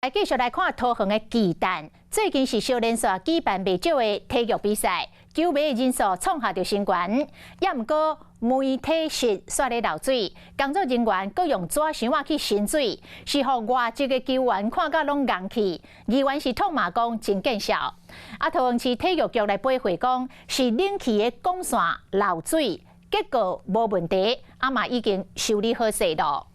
繼續來看桃園的巨蛋，最近是小連續舉辦袂少的體育比賽，球迷人數創下著新高。也毋過媒體室煞咧漏水，工作人員閣用紙箱仔去盛水，是予外籍的球員看甲攏戇去。議員是痛罵講真見笑。啊，桃園市體育局來回覆講，是冷氣的管線漏水，結果無問題，啊嘛已經修理好勢咯。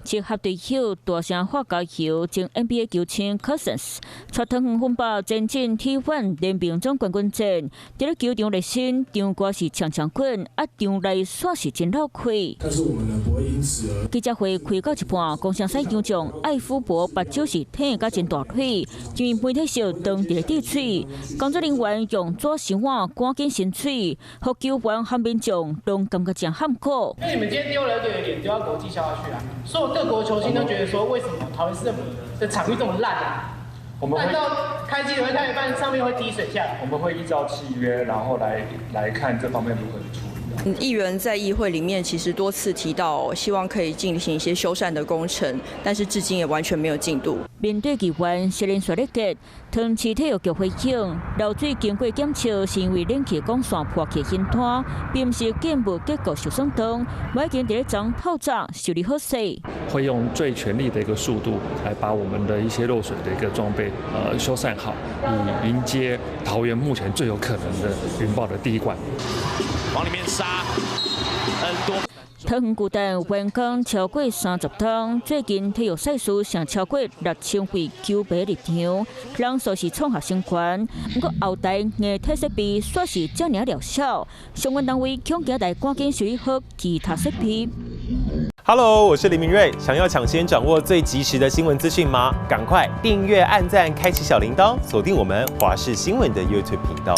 集合隊友大聲喊加油，前 NBA 球星 Cousins 帶桃園風暴前進 T1 聯盟總冠軍戰。佇咧球場熱身，場外是強強滾，啊場內煞是真熱氣。但是我們呢，不會因此而記者會開到一半，工程師球將艾夫伯目睭是挺甲真大腿，因為媒體室當佇咧滴水，工作人員用紙箱仔趕緊盛水，予球員和民眾攏感覺真坎苦。那你們今天丟了一個臉丟到國際笑話去啊！所有各國球星都覺得說，為什麼桃園市政府的場域這麼爛啊？我們會爛到開記者會開一半，上面會滴水下來。我們會依照契約，然後來看這方面如何去處理。議員在議會裡面其實多次提到，希望可以進行一些修繕的工程，但是至今也完全沒有進度。面對議員實連續咧結，桃園市體育局回應，漏水經過檢測是因為冷氣管線破去掀攤，並毋是建物結構受損當，已經佇咧昨透早修理好勢。會用最全力的一個速度來把我們的一些漏水的一個裝備，修繕好，以迎接桃園目前最有可能的雲豹的第一冠。往裡面殺，很多。桃園巨蛋完工超過30冬，最近體育賽事上超過6000位球迷入場，人數是創下新高。毋過後台硬體設備煞是遮爾潦少，相關單位恐驚來趕緊修理好其他設備。 Hello，我是林明瑞，想要搶先掌握最及時的新聞資訊嗎？趕快訂閱、按讚、開啟小鈴鐺，鎖定我們華視新聞的 YouTube 頻道。